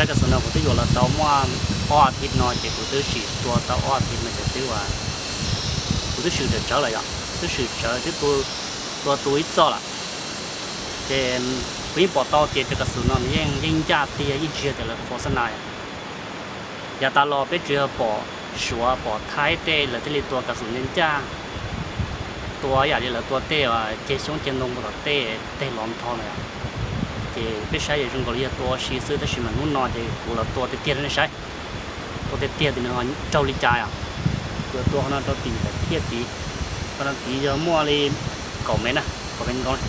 Saib kas xus no kuv twb yuav los tau muaj ob as thiv no ces kuv twb sim tua tau ob as thiv no ces twb, kuv twb swm tsawv lawm yom, twb swm tsawv twb tua tu ib txoj lawm. Ces kuv yeej pom tau tias cov kas xus no nws yeej yeej ncaj tiag, yeej tsis yog tias lawv qhuas xab na. Yav tas los peb tsuas yog pom Suav pom Thaib tej lawv thiaj li tua kas xus ncaj ncaj, tua yam li lawv tua tej ceg xyoob ceg ntoo mus tom tej teg lov nthos na yom. Ces peb saib zoo nkaus li yog tua ua si xwb, tab sis mas hnub no ces kuv los tua tiag tiag rau nej saib. Tua tiag tiag tias nws ho raug li cas yom. Kuv tua qhov no rau tim daim phiaj tid, qhov no tid yog muaj li kaum mev na, kaum mev nkaus na.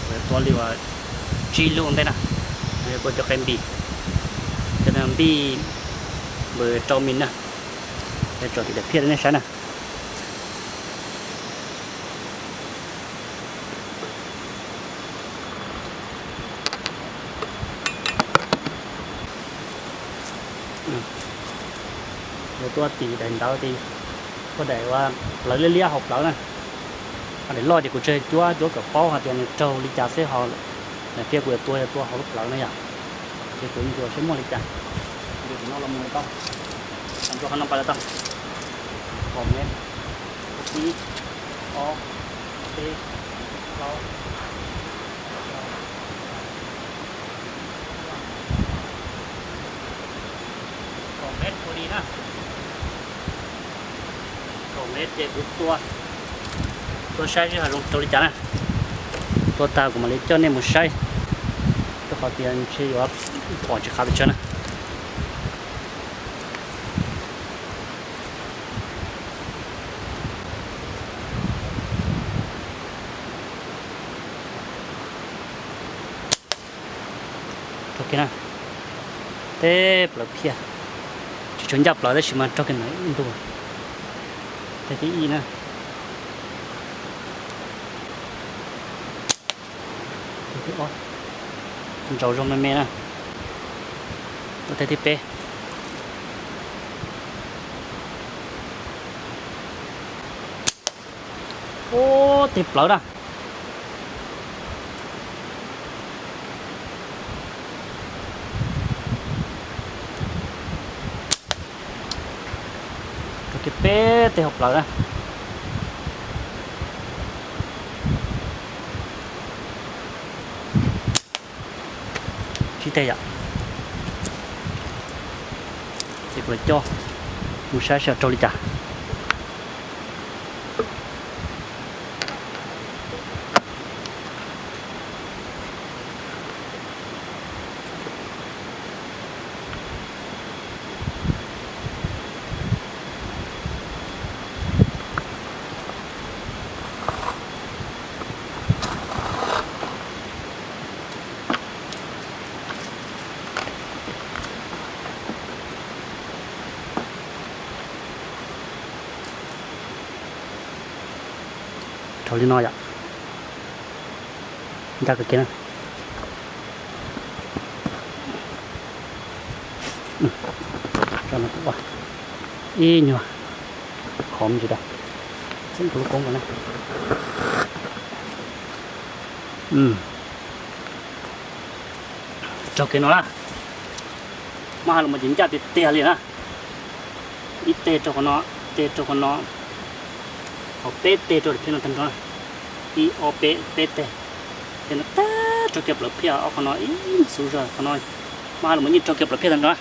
Kuv tua li uas tsib lub ua ntej na, kuv tua cov qe npis, cov npij npawm rau mis na, tso tim daim phiaj rau nej saib na. Kuv tua tim daim ntawd tid, tua daim uas plawv liab liab hauv plawv na. Daim loj ces kuv tsis cuab, cuab kom paub hais tias nws raug li cas xwb ho. Daim phiaj kuv yuav tua yog tua hauv lub plawv na yom. Ces kuv yuav saib muaj li cas. Ces kuv no los mus tau, tag nrho qhov no pas los tau kaum mev, ib, ob, peb, plaub, kaum mev ua li na. Kaum mev ces kuv tua, tua saib seb ho zoo rau li cas na. Tua tag kuv mam li coj nej mus saib, rau qhov tias ntshe yuav pom tsis qab pes tsawg na. Rau kiag na, teb plawv phiaj, tsis tshua ncaj plawv tab sis mas raug kiag ntawm ib ntug, teg thib ib na. Teg thib ob, ntsaus zoo me me na. Ua teg thib peb. Ub, teg plawv na. Rau kiag peb teg hauv plawv na. Tsib teg yom. Ces kuv los coj mus saib seb raug li cas. Raug li no yom. Ncaj kawg kiag na. Ib nyuag khov me ntsis tas, xeeb kuv lub koob ko na. Raug kiag no na. Maj ha los mas ces ncaj tiag tiag li na. Ib teg rau qhov no, teg rau qhov no, ho peb teg rau daim phiaj no tag nrho. Ib ob peb, peb teg. Teg no tag raug kiag plawv phiaj ob qhov no ib xub zog qhov no. Maj ha los mas yeej raug kiag plawv phiaj tag nrho.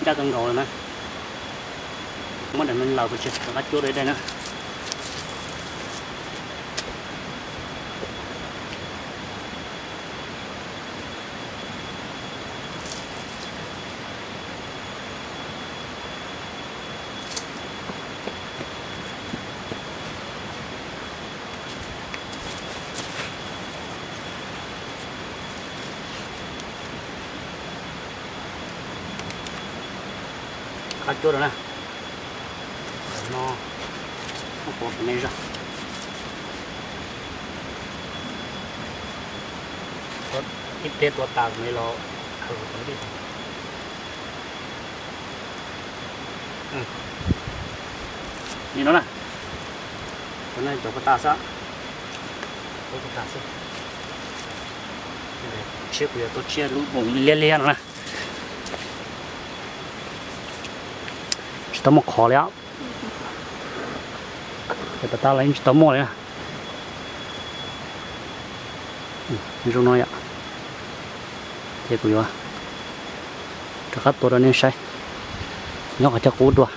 Ncaj kawg nkaus lawm na. Muab daim no lawm pes tsawg rov qab cuab rau ib daim na. Rov qab cuab rau na. Tam no muab pov kom me zog. Ib pliag tua tas kuv mam li los. Li no na. Tus no cov puas tas xwb. Cov puas tas xwb. Tsiab kuv yuav tuaj tsiab lub voos liab liab no na. Tsis tau muaj qhov li os. Pas tas los yeej tsis tau muaj li na. Zoo no yom. Ces kuv yuav rov qab tua rau nej saib, nyob qhov chaw qub dua.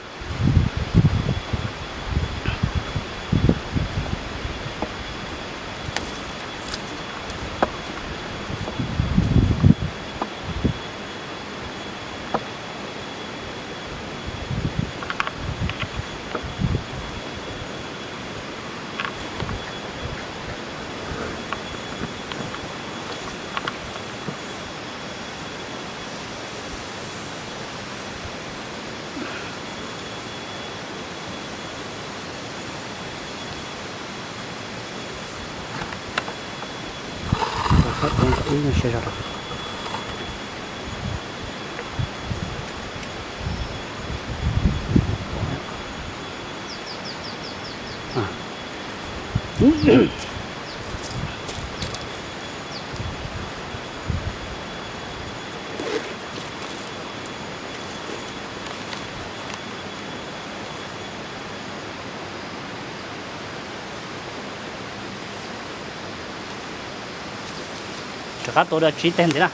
Rov qab tua dua tsib teg ntxiv na.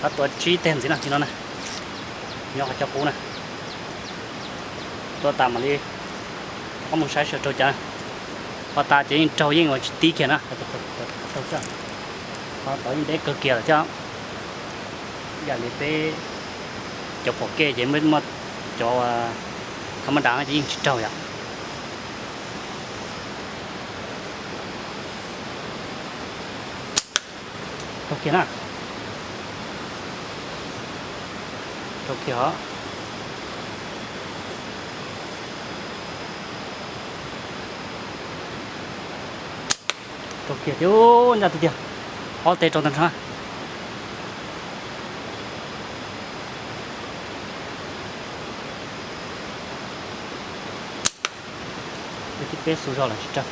Rov qab tua tsib teg ntxiv no, no na, nyob qhov chaw qub na. Tua tas mam li rov qab mus saib seb raug cas na. Qhov tas ces yeej raug, yeej ua tsis tib kiag na. Qhov tod yeej deb kawg kiag lawm thiab. Yam li peb cov pom kev ces muaj cov thaum maj dam ces yeej tsis raug yom. Raug kiag na. Raug kiag os. Raug kiag tiag, ncaj tiag tiag. Ob teg raug tag nrho. Teg thib peb xu zog los tsis raug.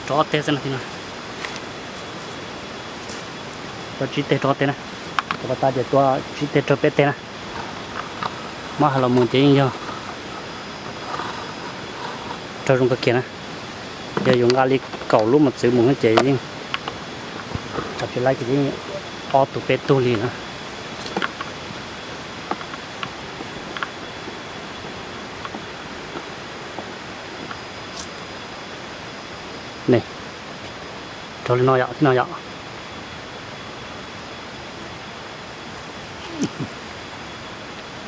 Rau ob teg xwb no. Tua tsib teg rau ob teg na. Tua pas tas ces tua tsib teg rau peb teg na. Muab hais los mus ces yeej yog raug zoo kawg kiag na. Yog yus nqa li kaum lub mos txwv mus ces yeej, tsis laib ces yeej ob tug peb tug li na. Ne, raug li no yom, thib no yom.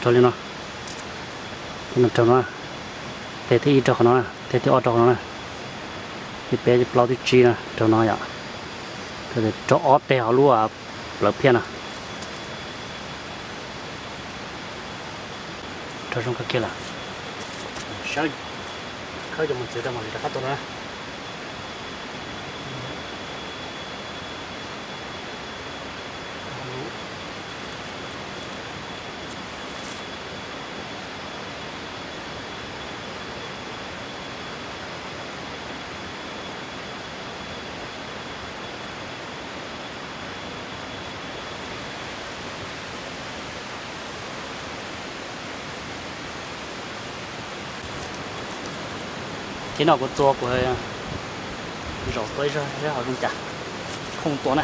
Raug li no, raug no, teg thib ib raug qhov no, teg thib ob raug qhov no na, thib peb, thib plaub, thib tsib na raug no yom. Raug ob teg hauv lub plawv phiaj no. Raug zoo kawg kiag lawm. Sawv khawb cov mos txwv rau mam li rov qab tua na. Thib no kuv txua kuv zaum tua ib zaug seb ho zoo cas. Khooj tua na.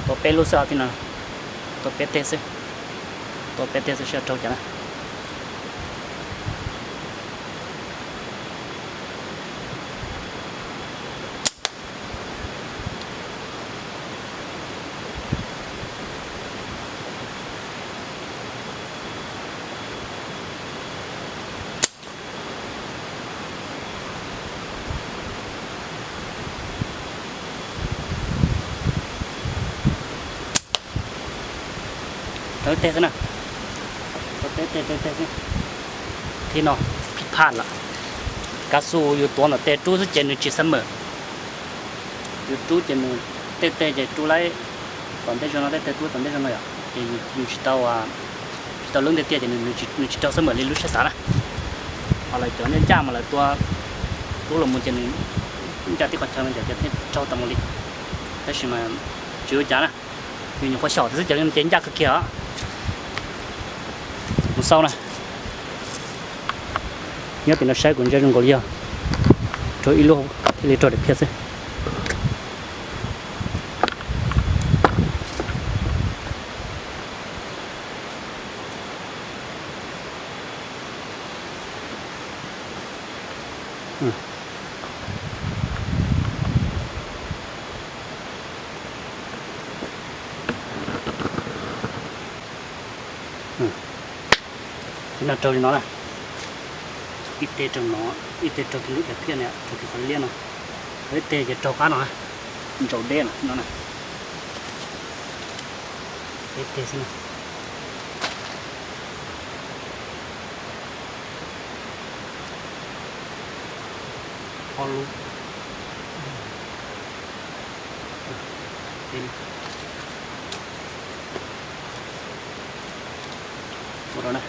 Tua peb lub xwb os, thib no tua peb teg xwb. Tua peb teg xwb seb raug cas na. Rau ib teg xwb na. Rau ib teg, rau ib teg xwb. Thib no phij phaj lawm. Kav xus yus tuav ntawm tej rub xwb ces nws tsis xab mawm. Yus rub ces nws tej teg ces rub laib tom ntej zoo no, tej teg rub tom ntej zoo no yom, ces yus tsis tau, tsis tau lub ntiaj tiaj ces nws tsis raug xab mawm li lub siab xav na. Ho lawv cov ncaj ncaj mas lawv tua rub los mus ces nws ncaj tib qhov chaw no ces thiaj raug tau mus li. Tab sis mas tsis ua cas na, yus nyuam qhuav xyaum tias xwb ces li no ces ncaj kawg kiag os. Mus xauj na. Nyob tim no saib kuv ntsia zoo nkaus li yog raug ib lub thiaj li raug daim phiaj xwb. Ib no raug li no na. Ib teg raug no, ib teg raug kiag lub daim phiaj na, raug kiag qhov liab no. Ib teg ces raug qab no, ntsaum deb no na. Ib teg xwb na. Ob lub. Ua rau na,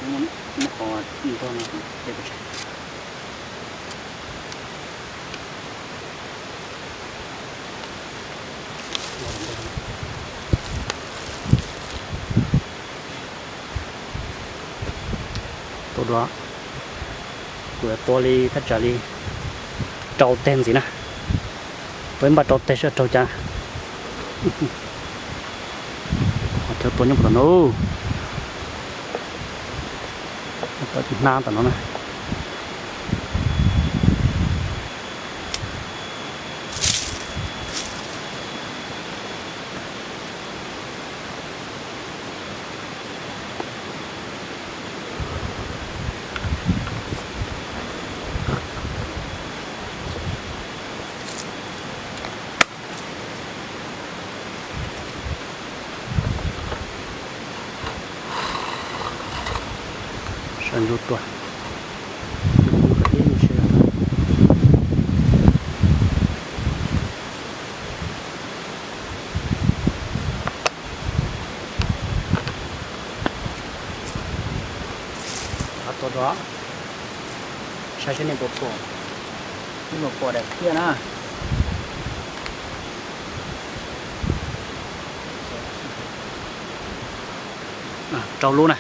muab qhov ntog no de pov tseg. Tua dua, kuv yuav tua li thaj tsam li rau teg ntxiv na. Tua ib npaj rau teg seb raug cas. Qhov chaw tua nyob puas tom no. Tua hnab tom no na. Sawv ntsug tua. Rov tua dua, saib seb nej puas pom, nej puas pom daim phiaj na. Rau lub na.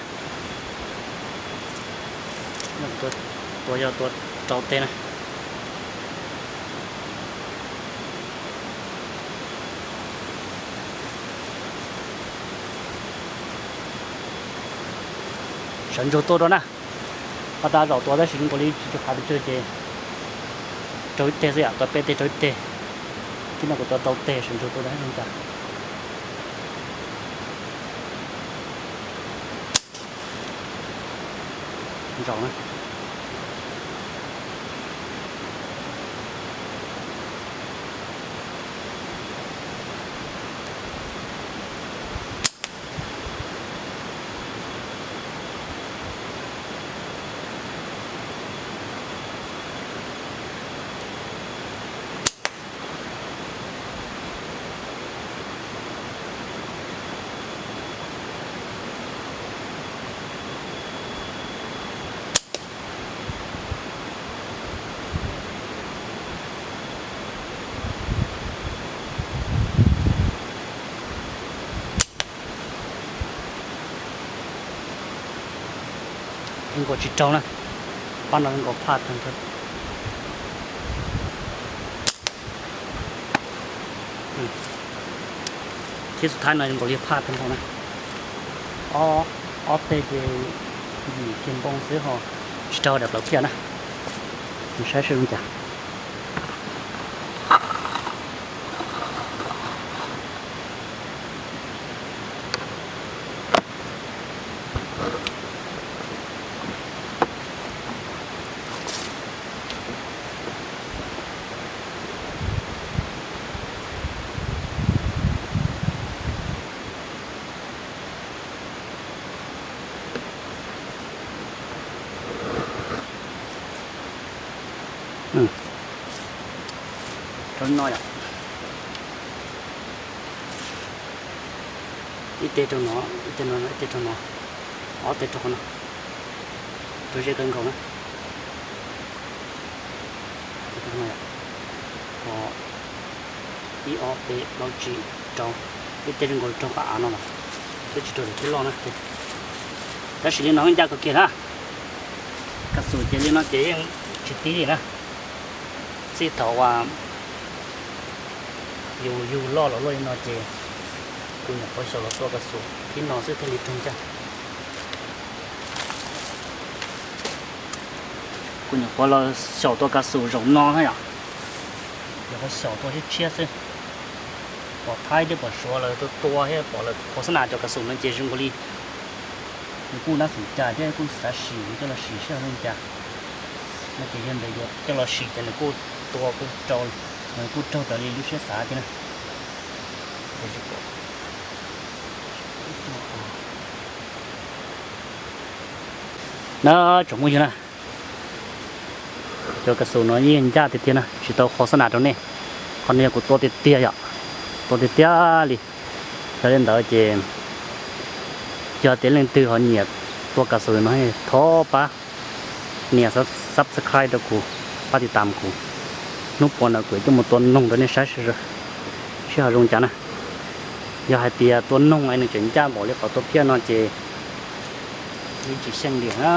Tua yog tua rau teg na. Sawv ntsug tua dua na. Ho tas zaum tua tab sis zoo nkaus li tsis tshua qhav pes tsawg ces rau ib teg xwb yom, tua peb teg rau ib teg. Tib no kuv tua rau teg, sawv ntsug tua dua na. Ntsaum na. Nkaus tsis raug na, pab no nkaus phaj tag nrho. Thiab xub thawj no nkaus li phaj tag nrho na. Ob teg ces yim kiag npoo xwb ho tsis raug daim plaws phiaj na. Mus saib seb zoo cas. No yom, ib teg rau no, ib teg no, ib teg rau no, ob teg rau qhov no, rau zeb kawg nkaus na. Ib ob peb plaub tsib rau, ib teg zoo nkaus rau qhov av no los, twb tsis rau lawm thiab loj na. Tab sis li no ncaj kawg kiag na. Kav xum ces li no ces yeej tsis tib li na. Txij thaum uas yus yug loj los luaj li no ces kuv nyuam qhuav xyaum los tua kav xum thib no xwb thiaj li raug ncaj. Kuv nyuam qhuav los xyaum tua kav xum zaum no na yom. Nyuam qhuav xyaum tua tshiab tshiab xwb. Pom Thaib thiab pom Suav lawv tua tua thiab pom lawv qhuav xab nas cov kav xum no ces zoo nkaus li nws kuj nab xum cas thiab kuj xav sim coj los sim sij hawm zoo cas. No ces yog ntawd yuav coj los sim ces nws kuj tua kuj rau, nws kuj raug raws li lub siab xav thiab na. Na tsoom phooj ywg na, cov kav xum no yeej ncaj tiag tiag na, tsis tau qhuav xab nas rau nej. Qhov no yog kuv tua tiag tiag yom, tua tiag tiag li. Yog li ntawd ces yog tias leej twg ho nyiam tua kav xum no thov pab nias subscribe rau kuv, pab tiv tam kuv. Hnub puas no kuv coj mus tua noog rau nej saib sij hawm zoo cas na. Yog hais tias tua noog es nws tseem ncaj npaum li qhov tua phiaj no ces yeej tsis xyeej li na.